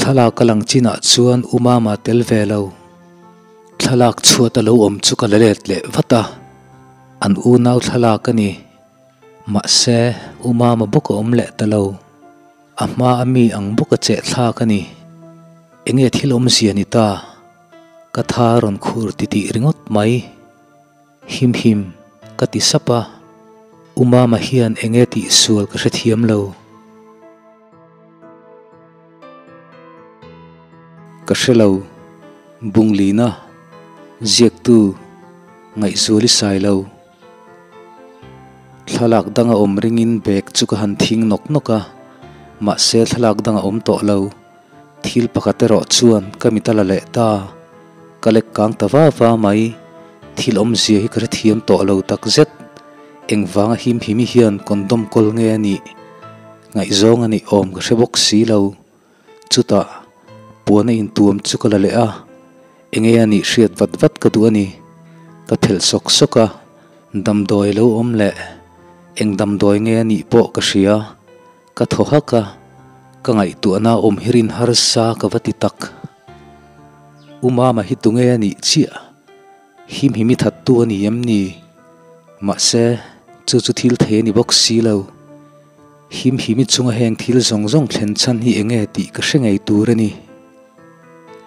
Thlalak a lang chinah chuan U Mama tel ve lo. Thlalak chhuat a lo awm chu ka la let leh vat a, an unau thlalak a ni. Mahse, U Mama bawk a awm leh ta lo. A hma a mi ang bawk a cheh thlak a ni. Enge thil awmzia ni ta? Ka tha rawn khur titih ringawt mai. Him him, ka ti sap a. U Mama hian enge tih sual ka hrethiam lo. Ka hre lo. Bunglina, ziaktu, ngaihzual i sai lo. Thlalak danga awm ringin bag chu ka han thing nawk nawk a, mahse thlalak danga awm tawh lo. Thil pakhat erawh chuan ka mit a la leh ta. Ka lek kang ta va va mai. Thil awmzia hi ka hrethiam tawh lo takzet. Engvanga him himi hian condom kawl nge a nih? Ngaihzawng a nih awm ka hre bawk si lo. Chutah puan a intuam chu ka la leh a, enge a nih hriat vat vat ka duh a ni. Ka phelh sawk sawk a, damdawi lo awm leh eng damdawi nge a nih pawh ka hria. Ka thaw hak a, ka ngaihtuahna awm hi rin harsa ka va ti tak. U Mama hi tunge a nih chiah? Himhim i thattu a ni em ni? Mahse, chu chu thil thei a ni bawk si lo. Himhim i chunga heng thil zawng zawng thlen chhan hi enge tih ka hre ngei tur a ni.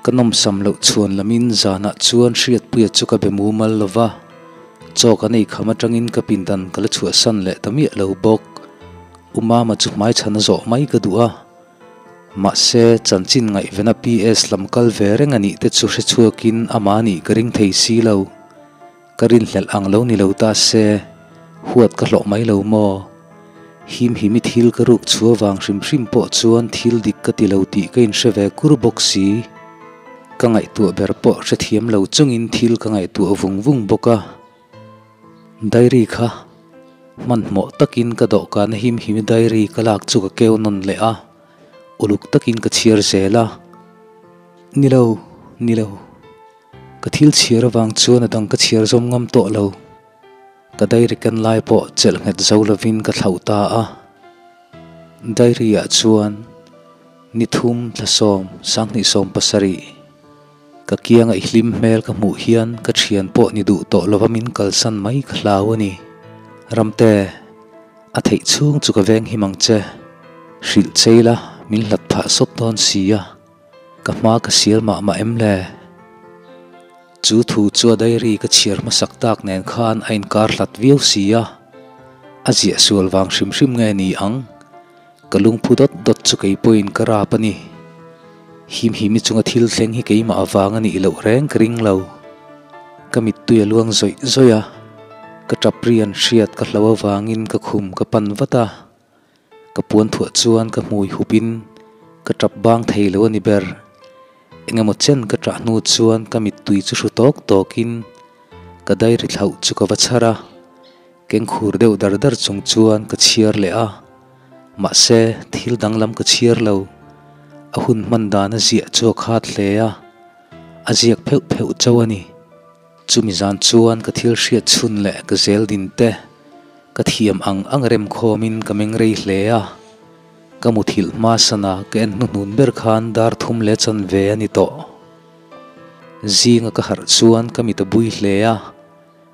Ka nawmsam loh chhuan lamin zanah chuan Hriatpuia chu ka be mumal lo va, chaw kan ei kham atangin ka pindan ka la chhuahsan leh ta miah lo bawk. U Mama chu hmaichhan a zawh mai ka duh a. Mahse, chanchin ngaihvena PS lam kal ve reng a nih te chu hre chhuakin amah nih ka ring thei si lo. Ka rinhlelh ang lo ni lo ta se, huat ka hlawh mai lo maw? Him himi thil ka ruk chhu avang hrim hrim pawh chuan thil dik ka ti lo tih ka inhre ve kur bawk si. Ka ngaihtuah ber pawh hrethiam lo chungin thil ka ngaihtuah vung vung bawk a. Diary kha hmanhmawh takin ka dawhkan a him him diary ka lak chu ka keu nawn leh a, uluk takin ka chhiar zel a. Ni lo, ni lo. Ka thil chhiar avang chuan a dang ka chhiar zawm ngam tawh lo. Ka diary ken lai pawh chelh nghet zo lovin ka thlauh ta a. Diary ah chuan ni thum thlasawm sanghnih 70. Ka kianga i hlim hmel ka hmuh hian ka thian pawh ni duh tawh lova min kalsan mai ka hlau a ni. Ramte, a theih chhung chu ka veng him ang che. Hrilh chei la, min hlat phah sawt dawn si a, ka hma ka sial mah mah em le? Chu thu chu a diary ka chhiar hmasak tak nen khan a inkar hlat viau si a, a ziah sual vang hrim hrim nge ni ang? Ka lungphu dawt dawt chu kei pawhin ka rap a ni. Him himi chunga thil thleng hi keimah avang a nih loh reng ka ring lo. Ka mittui a luang zawih zawih a, ka tap ri an hriat ka hlo avangin ka khum ka pan vat a. Ka puan thuah chuan ka hmui hupin ka tap bang thei lo a ni ber. Engemaw chen ka tah hnu chuan ka mittui chu hru tawk tawkin ka diary thlauh chu ka va chhar a. Kengkhur deuh dar dar chung chuan ka chhiar leh a, mahse thil danglam ka chhiar lo. A hun hman dan a ziah chu a khat hle a, a ziak pheuh pheuh chauh a ni. Chumi zan chuan ka thil hriat chhun leh ka zel din te ka thiam ang ang remkhawmin ka meng rei hle a. Ka muthilh hma sana ka en hnuhnun ber khan dar thum leh chanve a ni tawh. Zinga ka harh chuan ka mit a bui hle a.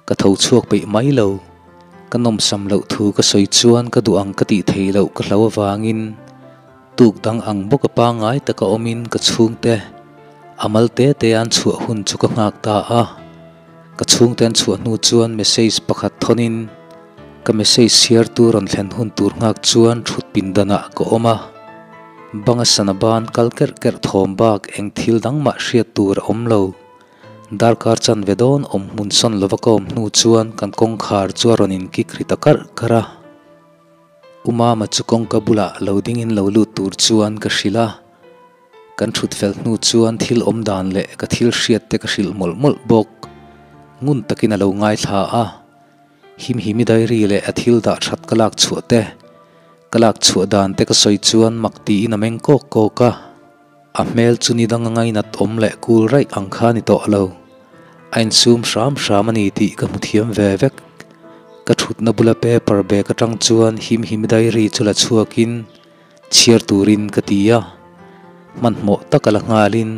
Ka tho chhuak peih mai lo. Ka nawmsam loh thu ka sawi chuan ka duh ang ka tih theih loh ka hlo avangin tuk dang ang bawk a pangngai taka awmin ka chhungte a mal te te an chhuah hun chu ka nghak ta a. Ka chhungte an chhuah hnu chuan message pakhat thawnin ka message chhiar tur rawn thlen hun tur nghak chuan thut pindanah ka awm a. Banga sana ban kal kerh kerh thawm bak eng thil dang mah hriat tur a awm lo. Darkar chanve dawn awm hmun sawn lova ka awm hnu chuan kan kawngkhar chu a rawn inkik ri ta karh karh a. U Mama chu kawngka bulah lo dingin lo lut tur chuan ka hrilh a. Kan thut fel hnu chuan thil awm dan leh ka thil hriat te ka hrilh mawlh mawlh bawk. Ngun takin a lo ngaithla a. Himhimi diary leh a thil dah that ka lak chhuah te, ka lak chhuah dan te ka sawi chuan mak tiin a meng kawk kawk a. A hmel chu ni dang a ngainat awm leh kul raih ang kha ni tawh lo. A insum hram hram a ni tih ka hmu thiam ve vek. Ka thutna bula paper bag atang chuan him him diary chu la chhuakin chhiar turin ka ti a. Hmanhmawh taka la nghalin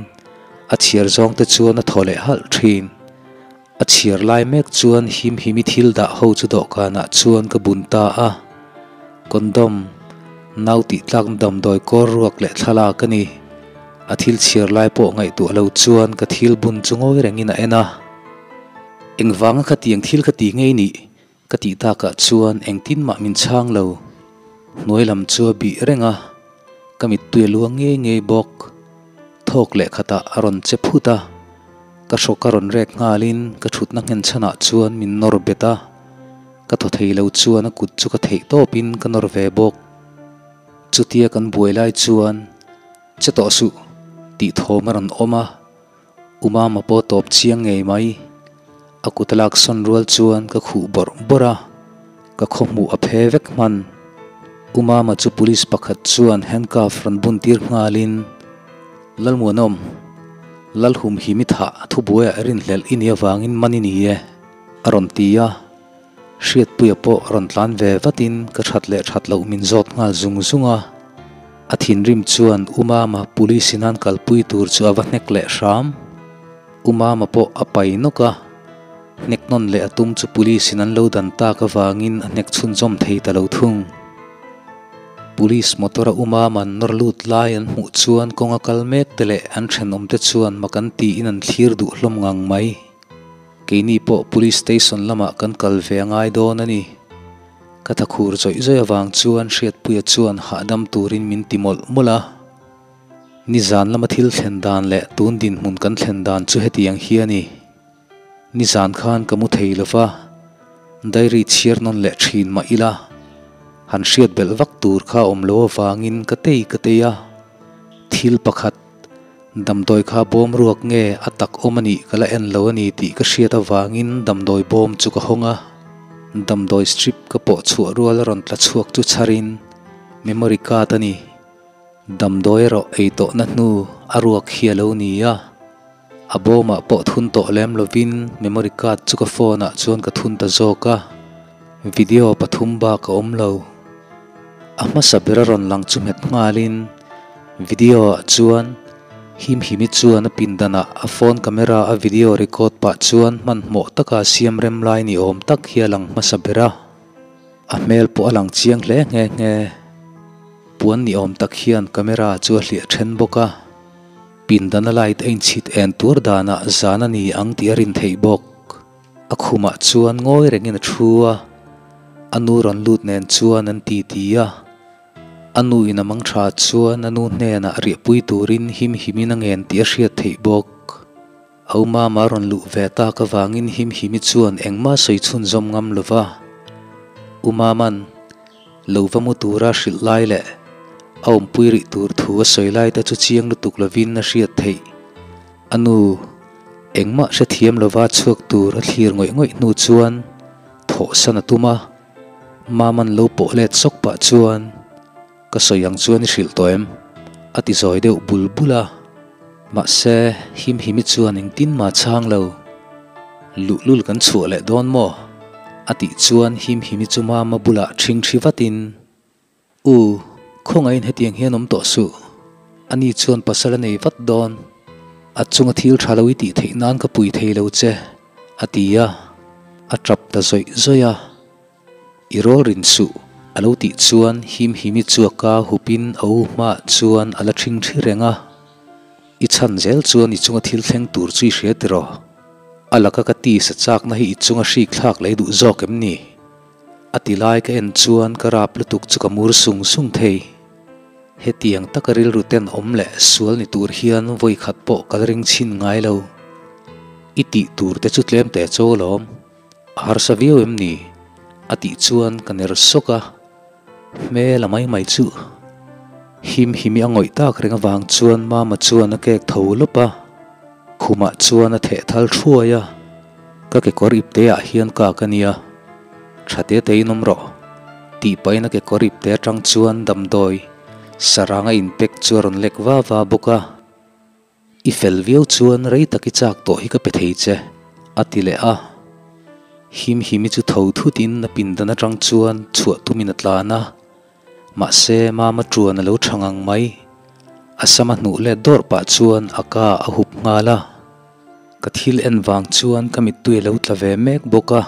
a chhiar zawng te chuan a thaw leh halh thin. A chhiar lai mek chuan him himi thil dah ho chu dawhkanah chuan ka bun ta a. Condom, nau tih tlakna damdawi kawr ruak leh thlalak a ni. A thil chhiar lai pawh ngaihtuah lo chuan ka thil bun chu ngawi rengin a en a. Engvanga khatiang thil ka ti ngei nih? Ka tih takah chuan engtin mah min chhang lo. Hnuai lam chu a bih reng a, ka mittui a luang ngei ngei bawk. Thawk leh khatah a rawn che phut a, ka hrawk a rawn rek nghalin ka thutna nghen chhanah chuan min nawr bet a, ka thaw thei lo chuan a kut chu ka theih tawpin ka nawr ve bawk. Chutia kan buai lai chuan, Che tawh suh, tih thawm a rawn awm a. U Mama pawh tawp chiang ngei mai. A kut a lak sawn rual chuan ka khuh bawrh bawrh a, ka khaw hmuh a phe vek hman. U Mama chu police pakhat chuan handcuff rawn bun tir nghalin, Lalmuanawm, Lalhumhimi thah thubuaiah rinhlelh i nih avangin man i ni e, a rawn ti a. Hriatpuia pawh rawn tlan ve vatin ka that leh that loh min zawt nghal zung zung a. A thinrim chuan U Mama police in an kalpui tur chu a va hnek leh hram. U Mama pawh a pai nawk a, hnek nawn leh a tum chu police in an lo dan tak avangin a hnek chhunzawm thei ta lo thung. Police motor a U Mama an nawr lut lai an hmuh chuan kawng a kal mek te leh an thenawm te chuan mak an tiin an thlir duh hlawm ngang mai. Keini pawh Police Station lamah kan kal ve a ngai dawn a ni. Ka tha khur zawih zawih avang chuan Hriatpuia chuan hahdam turin min ti mawlh mawlh a. Nizan lama thil thlen dan leh tun dinhmun kan thlen dan chu hetiang hi a ni. Nizan khan ka mu thei lo va, diary chhiar nawn leh thin mah ila, han hriat belh vak tur kha awm lo avangin ka tei ka tei a. Thil pakhat. Damdawi kha bawm ruak nge a tak awm a nih ka la en lo a ni tih ka hriat avangin damdawi bawm chu ka hawng a. Damdawi strip ka pawh chhuah rual a rawn tla chhuak chu chharin memory card a ni. Damdawi erawh ei tawhna hnu a ruak hi a lo ni a. A bawmah pawh thun tawh lem lovin memory card chu ka phone ah chuan ka thun ta zawk a. Video pathum bak a awm lo. A hmasa ber a rawn lang chu nghet nghalin video ah chuan Himhimi chuan a pindanah a phone camera a video record pah chuan hmanhmawh taka siam rem lai ni awm tak hi a lang hmasa ber a, a hmel pawh a lang chiang hle nghe nghe. Puan ni awm tak hian camera chu a hliah then bawk a, pindana light a inchhit en tur danah zan a ni ang tih a rin theih bawk. A khumah chuan ngawi rengin a thu a, a nu rawn lut nen chuan an ti ti a. A nu in a mang tha chuan a nu hnenah riahpui turin him himin a ngen tih a hriat theih bawk. Au mama rawn luh ve tak avangin him himi chuan engmah sawi chhunzawm ngam lo va. U Mama'n lo va mu tura hrilh lai leh a awmpui rih tur thu a sawi lai te chu chiang lutuk lovin a hriat theih. A nu, engmah hrethiam lova chhuak tur a thlir ngawih ngawih hnu chuan thawhsan a tum a, Maman lo pawh let sawk pah chuan, Ka sawi ang chuan i hrilh tawh em? a ti zawi deuh bul bul a. Mahse, Himhimi chuan engtin mah chhang lo. Luhlul kan chhuah leh dawn maw? a tih chuan Himhimi chu Mama bulah ṭhingṭhi vatin, U, khawngaihin hetiang hian awm tawh suh. Ani chuan pasal a nei vat dawn. A chunga thil tha lo i tih theih nan ka pui thei lo che, a ti a. A tap ta zawih zawih a. I rawl rin suh, a lo tih chuan Himhimi chu a ka hupin a u hmaah chuan a la ṭhing ṭhi reng a. I chhan zel chuan i chunga thil thleng tur chu i hria tiraw? A laka ka tisa chakna hi i chunga hrik thlak lei duh zawk em ni? A ti lai ka en chuan ka rap lutuk chu ka mur sung sung thei. Hetiang taka rilru ten awm leh sual ni tur hian vawi khat pawh ka la ring chhin ngai lo. I tih tur te chu tlem teh chaw lawm. A harsa viau em ni? A tih chuan ka ner sawk a. Hmel a mai mai chu. Him himi a ngawih tak reng avang chuan Mama chuan a kek tho lawp a. Khumah chuan a theh thal thuai a. Ka kekawr ipte ah hian kak a nia, tha te te in awm rawh, tih pahin a kekawr ipte atang chuan damdawi sarang a inpek chu a rawn lek va va bawk a. I fel viau chuan rei tak i chak tawh hi ka pe thei che, a ti leh a. Him Himi chu tho thutin a pindan atang chuan chhuah tumin a tlan a. Mahse, Mama ṭuan a lo ṭha ngang mai. A sama hnuh let dawrh pah chuan a ka a hup nghal a. Ka thil en vang chuan ka mittui a lo tla ve mek bawk a.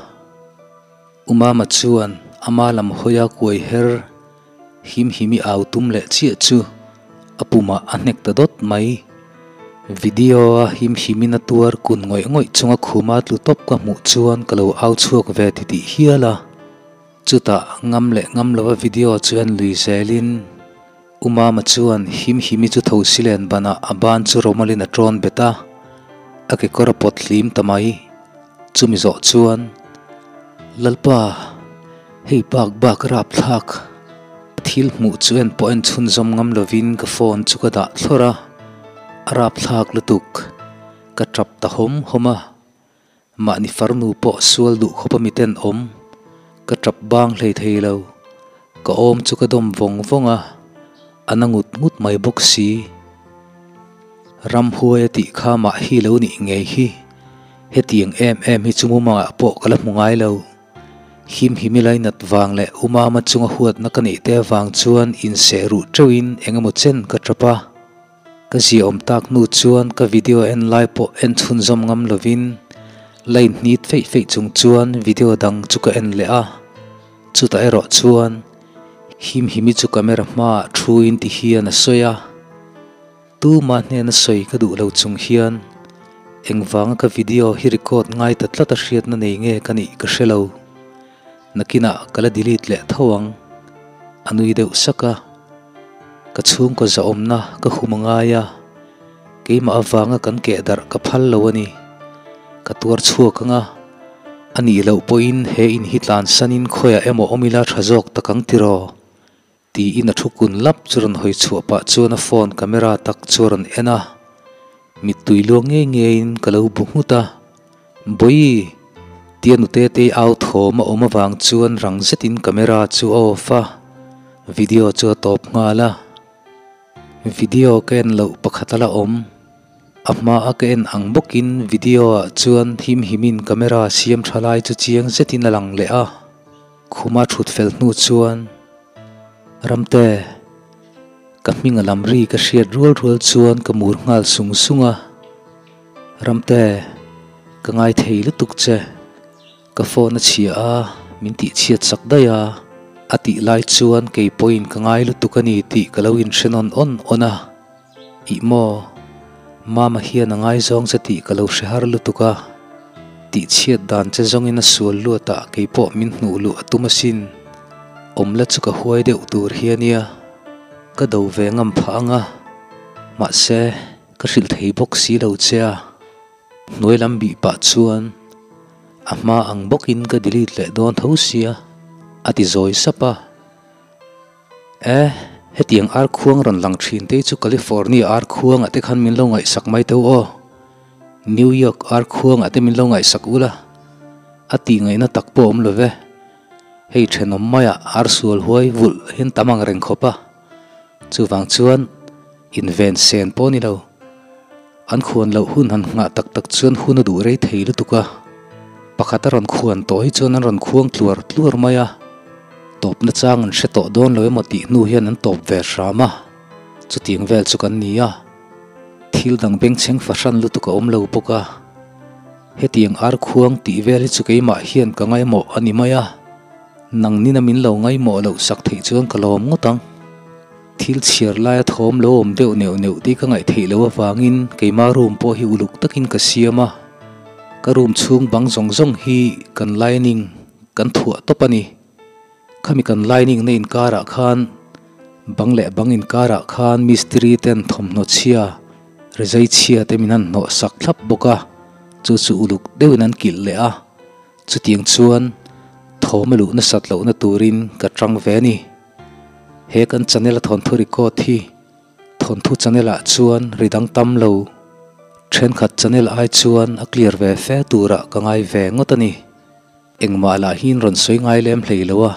U Mama chuan ama lam hawi a kuai her him him i au tum leh chiah chu a pumah a hnek ta dawt mai. Video a him himin a tuar kun ngawih ngawih chunga khuma tlu tawp ka hmuh chuan ka lo au chhuak ve titih hial a. Chutah ngam leh ngam lova video chu en lui zelin U Mama chuan him himi chu tho si len banah a ban chu rawmalin a tawn bet a, a kekawr a pawt hlim ta mai. Chumi zawh chuan, Lalpa, hei bak bak rapthlak. Ka thil hmuh chu en pawh en chhunzawm ngam lovin ka phone chu ka dah thlawrh a, a rapthlak lutuk. Ka tap ta hawm hawm a. Mahni farnu pawh sual duh khawp a miten awm, ka tap bang hlei thei lo. Ka awm chu ka dawm vawng vawng a, a na ngut ngut mai bawk si. Ramhuai a tih kha mah hi lo nih ngei hi, hetiang em em hi chu mumangah pawh ka la hmu ngai lo. Him himi lainat vang leh Umama chunga huatna ka neih te avang chuan inseh ruh teuhin eng emaw chen ka tap a. Ka ziahawm tak hnu chuan ka video en lai pawh en chhunzawm ngam lovin line hnit feih feih chung chuan video dang chu ka en leh a. Chutah erawh chuan him himi chu camera hmaah thuin ti hian a sawi a. Tuma hnena sawi ka duh lo chung hian engvanga ka video hi record ngai ta tlat a hriatna nei nge ka nih ka hre lo. Nakinah ka la delete leh tho ang. A nui deuh sak a. Ka chhungkaw zahawmna ka hum a ngai a, keimah avanga kan keh darh ka phal lo a ni. Ka tuar chhuak ang a, a nih loh pawhin he in hi tlansanin khawiah emaw awm ila tha zawk tak ang tiraw? Tiin a thu kun lap chu rawn hawi chhuah pah chuan a phone camera tak chu a rawn en a, mittui luang ngei ngeiin ka lo bu nghut a. Bawi! Tia nute tei au thawm a awm avang chuan rang zetin camera chu a off a, video chu a tawp nghal a. Video ka en loh pakhat a la awm. A hma a ka en ang bawkin video ah chuan him himin camera siam tha lai chu chiang zetin a lang leh a. Khuma thut fel hnu chuan Ramte, ka hming a lam ri ka hriat rual rual chuan ka mur nghal sung sung a. Ramte, ka ngai thei lutuk che. Ka phone a chhia a, min tih chhiat sak daih a. A tih lai chuan kei pawhin ka ngai lutuk a ni tih ka lo inhre nawn awn awn a. Ih maw, Mama hian a ngaizawng che tih ka lo hre har lutuk a. Tih chhiat dan che zawngin a sual luat ah kei pawh min hnuh luh a tum asin. Awmla chu ka huai deuh tur hi a nia. Ka do ve ngam phah ang a. Mahse. Ka hrilh thei bawk si lo che a, hnuai lam bih pah chuan a hma ang bawkin ka delete leh dawn tho sia, a ti zawi sap a. E, hetiang ar khuang rawn lang thin te chu California ar khuangah te khan min lo ngaihsak mai teuh aw. New York ar khuangah te min lo ngaihsak ula, a tih ngaihna tak pawh awm lo ve. Hei thenawm maiah ar sual huai vulh hian tam ang reng khawp a, chuvang chuan Inven sen pawh ni lo. An khuan loh hun han nghah tak tak chuan hun a duh rei thei lutuk a. Pakhat a rawn khuan tawh hi chuan an rawn khuang tluar tluar mai a. Tawpna chang an hre tawh dawn lo emaw tih hnu hian an tawp ve hram a. Chutiang vel chu kan ni a. Thil dang bengchheng fahran lutuk a awm lo bawk a. Hetiang ar khuang tih vel hi chu keimah hian ka ngaimawh a ni mai a. Nang nina min lo ngaimawh loh sak theih chuan ka lawm ngawt ang. Thil chhiar laia thawm lo awm deuh neuh neuh tih ka ngaih theih loh avangin keima room pawh hi uluk takin ka siam a, ka room chhung bang zawng zawng hi kan lining kan thuah tawp a ni. Khami kan lining na inkarah khan bang leh bang inkarah khan mistiri ten thawmhnaw chhia, rizai chhia te min han hnawh sak thlap bawk a, chu chu uluk deuhin an kilh leh a, chutiang chuan thawm a luh nasat lohna turin ka tang ve a ni. He kan channel a thawnthu record hi thawnthu channel ah chuan ri dang tam lo thenkhat channel ai chuan a clear ve fe turah ka ngai ve ngawt a ni. Engmah lah hi in rawn sawi ngai lem hlei lo a,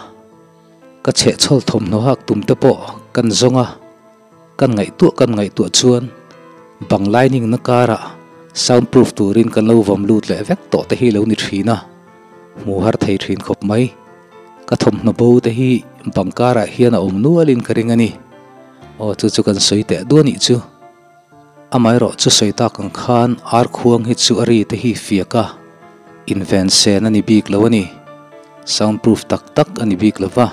ka chhehchhawl thawmhnaw hak tum te pawh kan zawng a, kan ngaihtuah kan ngaihtuah chuan bang lining na karah sound proof turin kan lo vawm lut leh vek tawh te hi lo ni thin a, hmu har thei thin khawp mai. Ka thawmhnaw bo te hi bang karah hian a awm nualin ka ring a ni. Aw chu chu kan sawi teh duah nih chu. Amaherawh chu sawi tak ang khan ar khuang hi chu a ri te hi fiak a, inven sen a ni bik lo a ni. Sound proof tak tak a ni bik lo va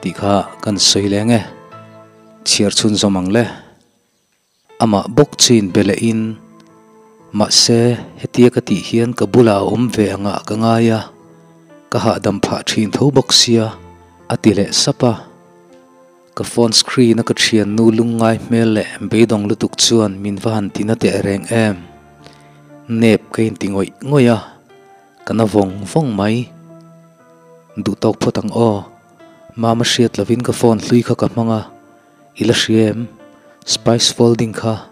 tih kha kan sawi leng e. Chhiar chhunzawm ang le. Amah bawk chu inbe lehin, Mahse, hetia ka tih hian ka bulah a awm ve angah ka ngai a, ka hahdam phah thin tho bawk sia, a ti leh sap a. Ka phone screen a ka thiannu lungngai hmel leh beidawng lutuk chuan min va han tina teh reng em. Nep ka inti ngawih ngawih a, ka na vawng vawng mai. Duhtawk phawt ang aw, Mama hriat lovin ka phone hlui kha ka hmang a. I la hria em? Spice folding kha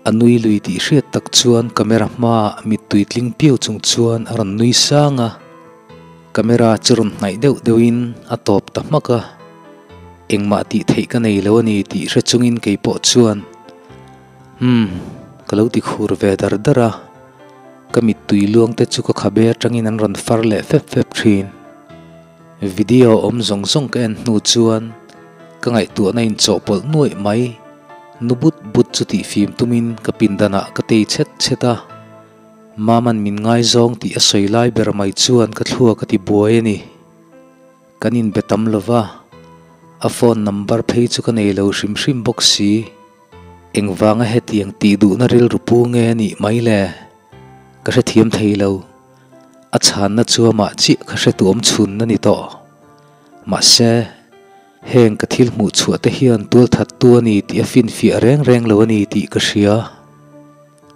a nui lui tih hriat tak chuan camera hmaah mittui tling piau chung chuan a rawn nui sang a. Camera chu rawn hnaih deuh deuhin a tawp ta hmak a. Engmah tih theih ka nei lo a ni tih hre chungin kei pawh chuan Umm ka lo ti khur ve dar dar a. Ka mittui luang te chu ka khabe atangin an rawn far leh fep fep thin. Video awm zawng zawng ka en hnu chuan ka ngaihtuahna inchawhpawlh nuaih mai. Nu but but chu tihfim tumin ka pindanah ka tei chhet chhet a. Maman min ngaizawng tih a sawi lai ber mai chuan ka thluak a ti buai a ni. Kan inbe tam lo va, a phone number phei chu ka nei lo hrim hrim bawk si. Engvanga hetiang tih duhna rilru pu nge a nih mai le? Ka hrethiam thei lo. A chhanna chu amah chiah ka hre tuam chhun a ni tawh. Mahse, heng ka thil hmuh chhuah te hian tual that tu a ni tih a finfiah reng reng lo a ni tih ka hria.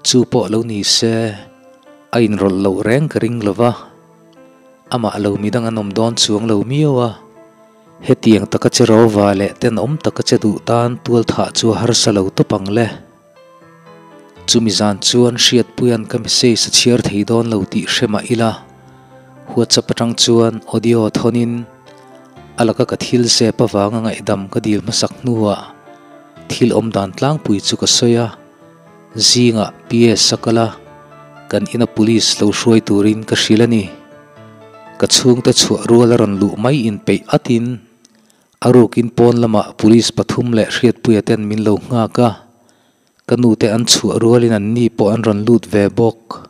Chu pawh lo ni se, a inrawlh loh reng ka ring lo va. Amah lo midang an awm dawn chuang lo miau a. Hetiang taka che rova leh tenawm taka che duh tan tual thah chu a harsa lo tawp ang le. Chumi zan chuan Hriatpuia'n ka message a chhiar thei dawn lo tih hre mah ila, WhatsApp atang chuan audio thawnin a laka ka thil zep avanga ngaihdam ka dil hmasak hnuah thil awm dan tlangpui chu ka sawi a, zingah PS a kal a, kan ina police lo hruai turin ka hrilh a ni. Ka chhungte chhuah rual a rawn luh mai inpeih atin A rukin pawn lamah police pathum leh Hriatpuia ten min lo nghak a, ka nute an chhuah rualin an ni pawh an rawn lut ve bawk.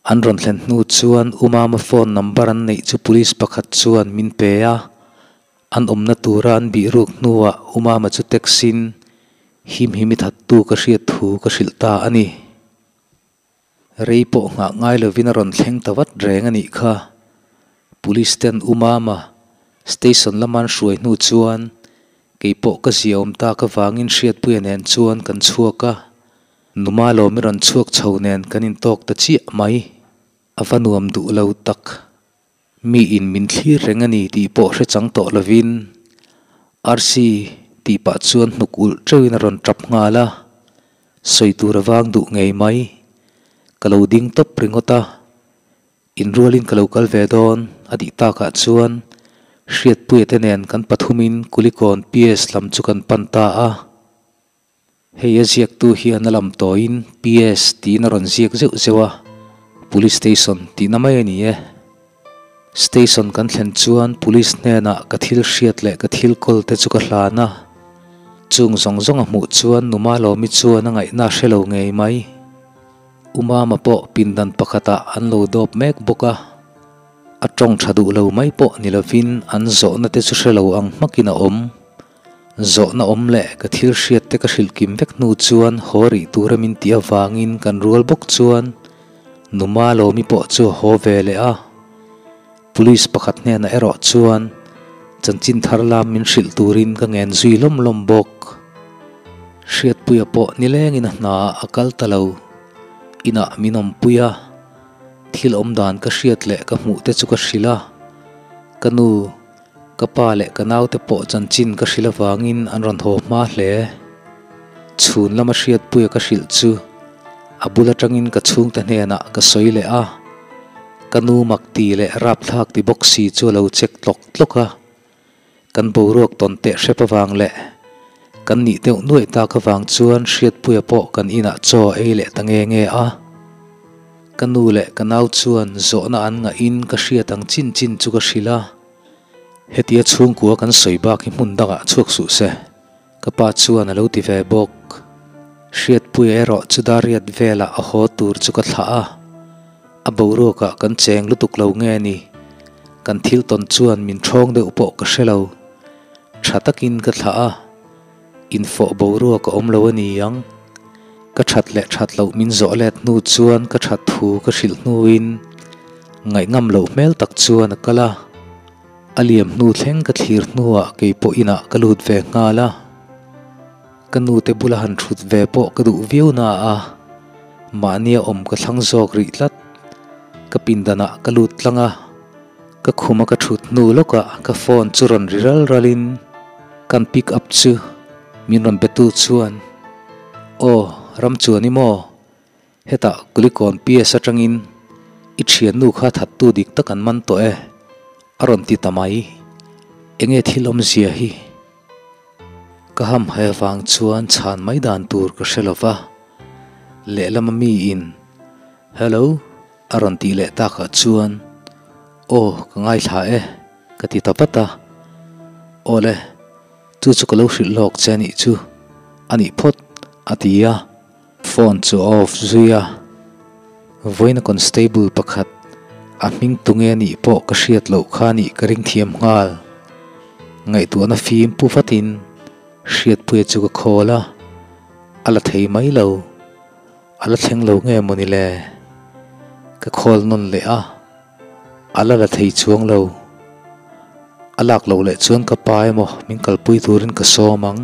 An rawn thlen hnu chuan U Mama phone number an neih chu police pakhat chuan min pe a, an awmna tura an bih ruk hnuah U Mama chu text-in Himhimi thattu ka hriat thu ka hrilh ta a ni. Rei pawh nghah ngai lovin a rawn thleng ta vat reng a nih kha. Police ten U Mama station lama an hruai hnu chuan kei pawh ka zia awm tak avangin Hriatpuia nen chuan kan chhuak a, Numa lawm i rawn chhuak chho nen kan intawk ta chiah mai. A va nuam duh lo tak. Mi in min thlir reng a ni tih pawh hre chang tawh lovin Arsi tih pah chuan hnuk ulh teuhin a rawn tap nghal a, sawi tur a vang duh ngei mai. Ka lo ding tawp ringawt a, inrualin ka lo kal ve dawn a tih takah chuan Hriatpuia te nen kan pathumin Kulikawn PS lam chu kan pan ta a. Hei a ziaktu hian a lam tawiin PS tiin a rawn ziak zeuh zeuh a, Police Station tihna mai a ni e. Station kan thlen chuan Police hnenah ka thil hriat leh ka thil kawl te chu ka hlan a, chung zawng zawng a hmuh chuan Numa Lawmi chuan a ngaihna a hre lo ngei mai. U Mama pawh pindan pakhatah an lo dawp mek bawk a, a tawng tha duh lo mai pawh ni lovin an zawhna te chu hre lo ang hmakin a awm. Zawhna awm leh ka thil hriat te ka hrilh kim vek hnu chuan haw rih tura min tih avangin kan rual bawk chuan Numa Lawmi pawh chu a haw ve leh a. Police pakhat hnenah erawh chuan chanchin thar lam min hrilh turin ka ngen zui lawm lawm bawk. Hriatpuia pawh nilengin a hnaah a kal ta lo. Inah min awmpui a, thil awm dan ka hriat leh ka hmuh te chu ka hrilh a. Ka nu. Ka pa leh ka naute pawh chanchin ka hrilh avangin an rawn haw hma hle. Chhun lama hriatpuia ka hrilh chu a bul atangin ka chhungte hnenah ka sawi leh a, ka nu mak ti leh rapthlak ti bawk si chu a lo check tlawk tlawk a. Kan boruak tawn teh hrep avang leh kan nih deuh nuaih tak avang chuan hriatpuia pawh kan inah chaw a ei leh ta nge nge a. Ka nu leh ka nau chuan zawhna an ngahin ka hriat ang chin chin chu ka hrilh a, hetia chhungkua kan sawi bak hi hmun dangah chhuak suh se. Ka pa chuan a lo ti ve bawk. Hriatpuia erawh chu Dariat velah a haw tur chu ka thlah a. A boruakah kan cheng lutuk lo nge ni? Kan thil tawn chuan min ṭhawng deuh pawh ka hre lo. Ṭha takin ka thlah a. Infawh boruak a awm lo a ni ang. Ka ṭhat leh ṭhat loh min zawh let hnu chuan ka ṭhat thu ka hrilh hnuin ngaihngam loh hmel tak chuan a kal a. A liam hnu thleng ka thlir hnuah kei pawh inah ka lut ve nghal a. Ka nute bula han thut ve pawh ka duh viau na a, mahnia awm ka thlang zawk rih tlat. Ka pindanah ka lut tlang a, ka khuma ka thut hnu lawkah ka phone chu rawn ri ral ralin kan pick up chu min rawn betu chuan, Aw, Ramchuan i maw? Hetah Kulikawn PS atangin i thiannu kha thattu dik tak an man tawh e, a rawn ti ta mai. Enge thil awmzia hi? Ka hamhai avang chuan chhan mai dan tur ka hre lo va, lehlama miin Hello a rawn tih leh takah chuan Aw ka ngaithla e ka ti ta vat a, Awle chu chu ka lo hrilh lawk che anih chu a nih phawt a ti a. Phone chu a off zui a, vawiina constable pakhat a hming tunge a nih pawh ka hriat loh kha nih ka ring thiam nghal. Ngaihtuahna fim pu vatin Hriatpuia chu ka call a, a la thei mai lo, a la thleng lo nge mawni le? Ka call nawn leh a, a la la thei chuang lo. A lak loh leh chuan ka pa emaw min kalpui turin ka sawm ang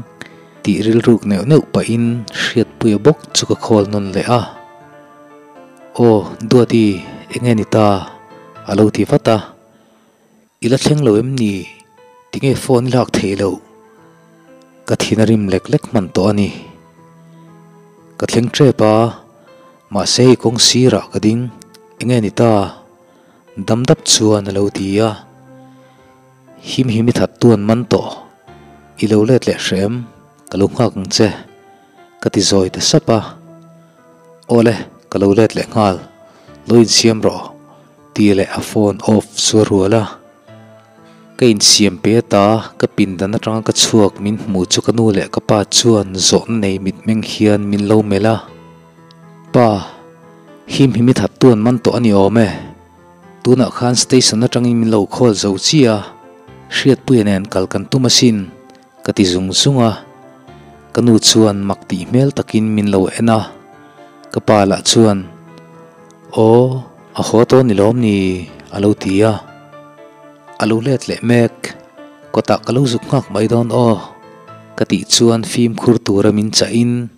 tih rilruk neuh neuh pahin Hriatpuia bawk chu ka call nawn leh a. Aw Duati enge ni ta? a lo ti vat a. I la thleng lo em ni? Tinge phone i lak theih loh? Ka thin a rim lek lek hman tawh a ni. Ka thleng tep a, mahse hei kawng sirah ka ding, enge ni ta? Dam dap chuan a lo ti a, Him him i that tuan man tawh, i lo let leh hrem, ka lo nghak ang che, ka ti zawi ta sap a. Awle, ka lo let leh nghal, lo insiam rawh, ti leh a phone off chu a rual a. Ka insiam pe ata ka pindan atanga ka chhuak min hmuh chu ka nu leh ka pa chuan zawhna nei mitmeng hian min lo melh a. Pa, him him i that tuan man tawh a ni awm e. Tunah khan station atangin min lo call zo chiah a, Hriatpuia nen kal kan tum asin, ka ti zung zung a. Ka nu chuan mak tih hmel takin min lo en a, ka pa lah chuan, Aw, a haw tawh ni lawm ni? a lo ti a. A lo let leh mek, kawtah ka lo zuk nghak mai dawn aw, ka tih chuan fimkhur tura min chahin,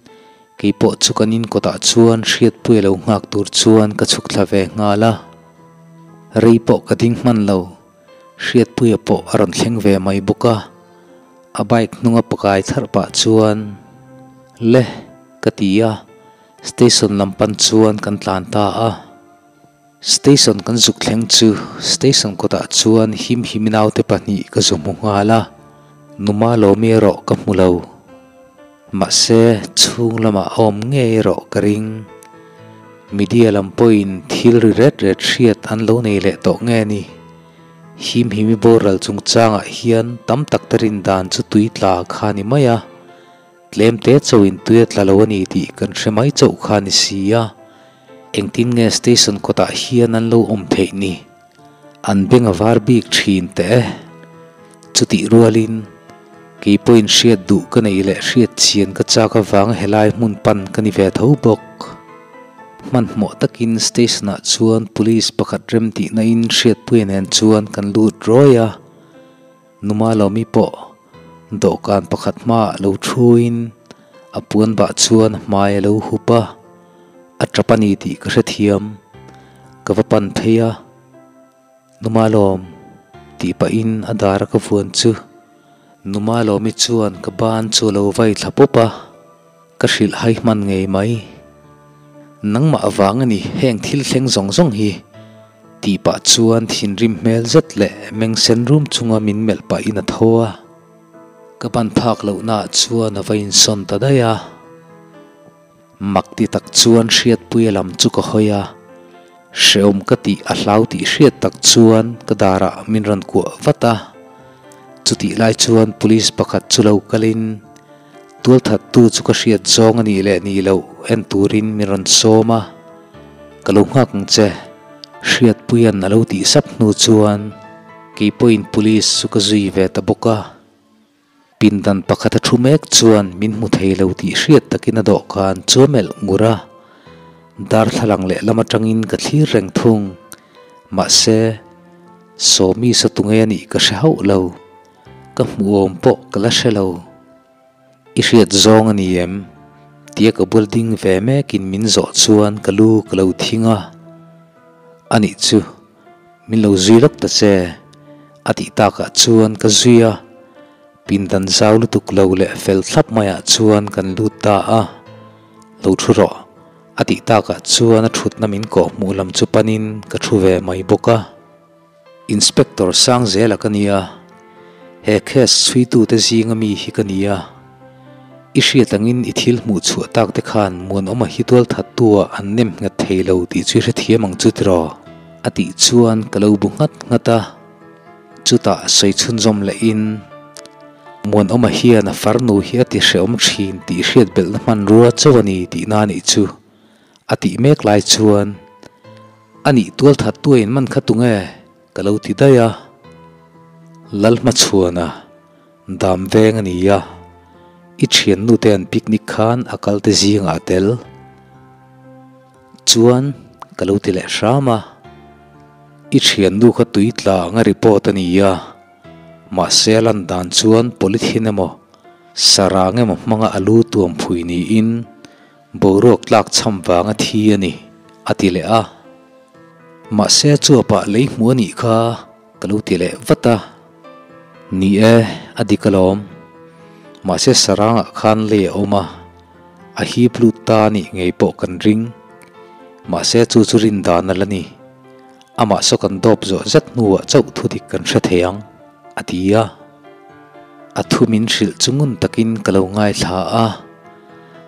Kei pawh chu kan in kawtah chuan Hriatpuia lo nghak tur chuan ka chhuk thla ve nghal a. Rei pawh ka ding hman lo, Hriatpuia pawh a rawn thleng ve mai bawk a. A bike hnunga pakai tharh pah chuan, Le, ka ti a, station lam pan chuan kan tlan ta a. Station kan zuk thleng chu station kawtah chuan him him naute pahnih ka zu hmu nghal a, Numa Lawmi erawh ka hmu lo. Mahse, chhung lamah a awm ngei erawh ka ring. Media lam pawhin thil ri ret ret hriat an lo nei leh tawh nge ni? Him himi boral chungchangah hian tam tak te rin dan chu tui tla kha ni mai a. Tlem te chauhin tui a tla lo a ni tih kan hre mai chauh kha ni si a. Engtin nge station kawtah hian an lo awm theih ni? An beng a var bik thin teh e. Chutih rualin, kei pawhin hriat duh ka neih leh hriat chian ka chak avanga helai hmun pan ka ni ve tho bawk. Hmanhmawh takin station-ah chuan police pakhat remtihna in hriatpuia nen chuan kan lut rawi a. Numa Lawmi pawh dawhkan pakhat hmaah lo thuin a puan bah chuan a hmai a lo hup a, a tap a ni tih ka hrethiam. Ka va pan phei a, Numa Lawm tih pahin a dar a ka vuan chu Numa Lawmi chuan ka ban chu a lo vai thla pawp a, ka hrilh hai hman ngei mai. Nangmah avang a ni heng thil thleng zawng zawng hi. Tih pah chuan thinrim hmel zet leh meng sen rum chunga min melh pahin a tho a, ka ban phak lohnaah chuan a va insawn ta daih a. Mak ti tak chuan Hriatpuia lam chu ka hawi a, hrehawm ka tih a hlau tih hriat tak chuan ka darah min rawn kuah vat a. Chutih lai chuan police pakhat chu lo kalin. Tualthattu chu ka hriat zawng a nih leh nih loh en turin min rawn sawm a, ka lo nghak ang che, Hriatpuia'n a lo tih sap hnu chuan kei pawhin police chu ka zui ve ta bawk a. Pindan pakhat a thu mek chuan min hmu thei lo tih hriat takin a dawhkan chu a melh ngur a, darthlalang lehlam atangin ka thlir reng thung. Mahse, Sawmi saw tunge a nih ka hre hauh lo, ka hmuhawm pawh ka la hre lo. I hriat zawng a ni em? Tia ka bul ding ve mekin min zawh chuan ka lu ka lo thing a. A nih chu, min lo zui lawk ta che, a tih takah chuan ka zui a. Pindan zau lutuk lo leh fel thlap maiah chuan kan lut ta a. Lo thu rawh, a tih takah chuan a thutna min kawh hmuh lam chu panin ka thu ve mai bawk a. Inspector Sangzela ka nia, he case chhuitute zinga mi hi ka nia. I hriat angin i thil hmuh chhuah tak te khan Muanawma hi tualthattu ah an nem nghet thei lo tih chu i hrethiam ang chu tiraw? A tih chuan ka lo bu nghat nghat a, chutah sawi chhunzawm lehin Muanawma hian a farnu hi a ti hrehawm thin tih hriat belhna hmanrua chauh a ni tihna anih chu. A tih mek lai chuan, A nih tualthat tuain man kha tunge? ka lo ti daih a. Lalhmachhuana, Dam veng a ni a, i thiannu te an picnic khan a kal te zingah a tel. Chuan ka lo ti leh hram a, I thiannu kha tui tla anga report a ni a, mahse a lan dan chuan polythene emaw sarang emaw hmanga a lu tuam phui niin Boruak tlak chham vanga thi a ni, a ti leh a. Mahse chuapah lei hmu a nih kha ka lo ti leh vat a. Ni e, a dik alawm. Mahse sarangah khan lei a awm a, a hip lut ta a nih ngei pawh kan ring. Mahse chu chu rin dan a la ni. Amah saw kan dawp zawh zet hnuah chauh thu dik kan hre thei ang, a ti a. A thu min hrilh chu ngun takin ka lo ngaithla a.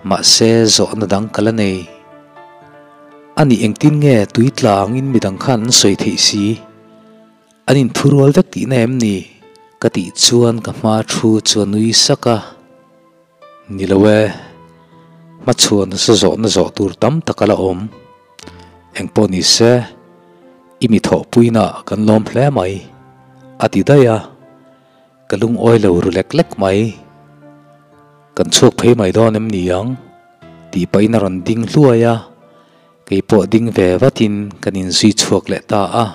Mahse, zawhna dang ka la nei. A nih engtin nge tui tla angin midang khan an sawi theih si? An inthurual vek tihna em ni? Ka tih chuan ka hma thu chu a nui sak a. Ni lo e, hmachhuan nasa zawhna zawh tur tam tak a la awm. Engpawh ni se, i mi thawhpuina kan lawm hle mai, a ti daih a. Ka lungawi lo ru lek lek mai. Kan chhuak phei mai dawn em ni ang? Tih pahin a rawn ding hluai a, keipawh ding ve vatin kan inzui chhuak leh ta a.